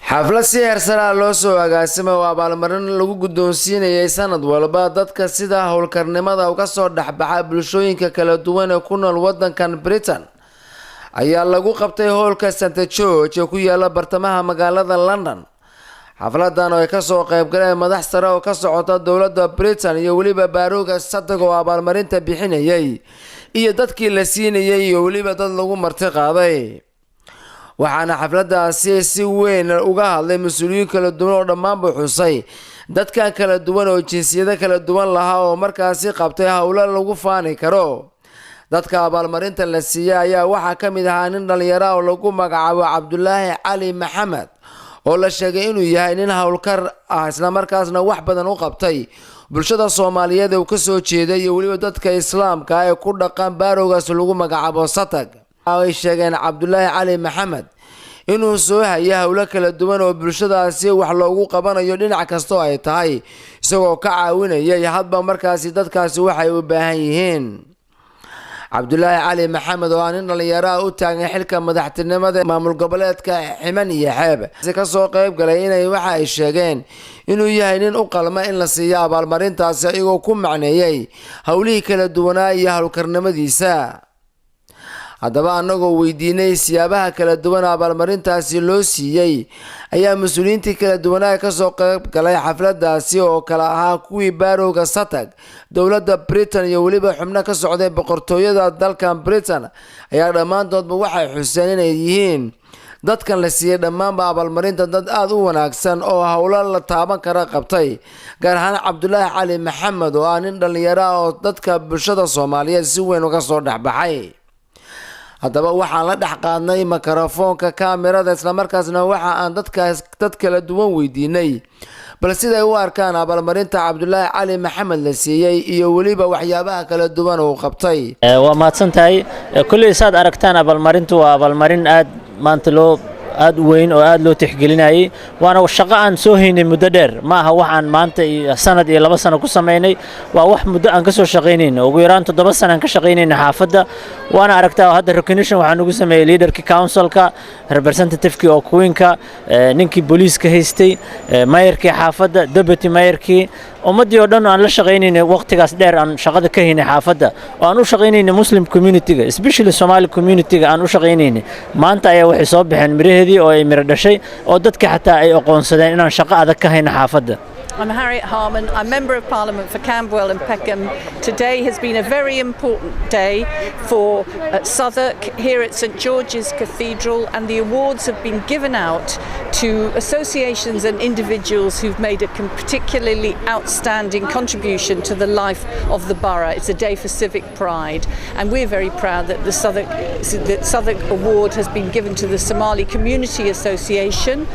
Xaflad si heersaraa loo soo agaasimay oo abaalmarin lagu guddoonsiinayay sanad walba dadka sida howlkarnimada uga soo dhexbaxa bulshooyinka kala duwan ee ku nool wadankan Britain ayaa lagu qabtay hoolka St George ee ku yaala bartamaha magaalada London. Xafladan oo ay kasoo qeybgaleen madax sare oo ka socota dowladda Britain iyo weliba boroughga Southwark oo abaalmarinta bixinayay iyo dadkii la siinayay iyo weliba dad lagu marti qaaday, waxaana xafladaasi si weyn uga hadlay mas-uuliyiin kala duwan oo dhammaanba xusay dadkan kala duwan oo jinsiyado kala duwan lahaa oo markaasi qabtay howlo lagu faani karo. Dadka abaalmarinta la siiyey ayaa waxaa ka mid ahaa nin dhalinyaro oo lagu magacaabo Cabdulaahi Cali Maxamed, oo la sheegay inuu yahay nin howlkar ah, islamarkaasna wax badan u qabtay bulshada Soomaaliyeed ee uu kasoo jeeday iyo weliba dadka Islaamka ee ku dhaqan boroughgaas lagu magacaabo Southwark. Ay sheegeen Cabdulaahi Cali Maxamed inuu soo haya howlo kala duwan oo bulshadaasi wax loogu qabanayo dhinac kastoo ay tahay, isagoo ka caawinayay hadba markaasi dadkaasi waxay u baahan yihiin. Cabdulaahi Cali Maxamed oo ah nin dhalinyaro ah u taagan xilka madaxtinimada maamul goboleedka Ximan iyo Xeeb kasoo qeyb galay inay waxa ay sheegeen inuu yahay nin u qalma in la siiyo abaalmarintaasi, iyagoo ku macneeyey howlihii kala duwanaa iyo howlkarnimadiisa. Haddaba, annagoo weydiinay siyaabaha kala duwan abaalmarintaasi loo siiyey, ayaa mas-uuliyiintii kala duwanaa kasoo qeyb galay xafladaasi oo kale ahaa kuwii boroughga Southwark, dowladda Britain iyo weliba xubno ka socday boqortooyada dalkan Britain ayaa dhammaantoodba waxay xuseen inay yihiin dadkan la siiyey dhammaanba abaalmarinta dad aada u wanaagsan oo howlo la taaban kara qabtay, gaar ahaan Cabdulaahi Cali Maxamed oo ah nin dhallinyaro ah oo dadka bulshada Soomaaliyeed si weyn uga soo dhexbaxay. Haddaba, waxaan la dhex qaadnay mikrofoonka kaamirada, islamarkaasna waxa aan dadkaas dad kala duwan weydiinay bal siday u arkaan abaalmarinta Cabdulaahi Cali Maxamed la siiyey iyo weliba waxyaabaha kala duwan uu qabtay. Waa mahadsan tahay. Kolley saad aragtaan, abaalmarintu waa abaalmarin aad maanta loo aad u weyn oo aad loo tixgelinayay, waana shaqo aan soo haynay muddo dheer. Ma aha wax aan maanta iyo sanad iyo 2 sano ku samaynay, waa wax muddo aan ka soo shaqaynayno. Ugu yaraan 7 sana aan ka shaqaynayna xaafadda. Waana aragtaa, hadda recognition waxaan ugu sameeyey leaderkii councilka, representativekii oo queenka, ninkii booliiska haystay, mayorkii xaafadda, deputy mayorkii, ummaddii oo dhan aan la shaqaynaynay waqtigaas dheer aan shaqada ka haynay xaafadda oo aan u shaqaynaynay Muslim community-ga, especially Somali community-ga aan u shaqaynaynay. Maanta ayaa waxay soo baxeen miraheedii oo ay miro dhashay oo dadka xataa ay aqoonsadeen inaan shaqo adag ka hayno xaafadda. I'm Harriet Harman. I'm Member of Parliament for Camberwell and Peckham. Today has been a very important day for Southwark here at St George's Cathedral, and the awards have been given out to associations and individuals who've made a particularly outstanding contribution to the life of the borough. It's a day for civic pride, and we're very proud that the Southwark Award has been given to the Somali Community Association.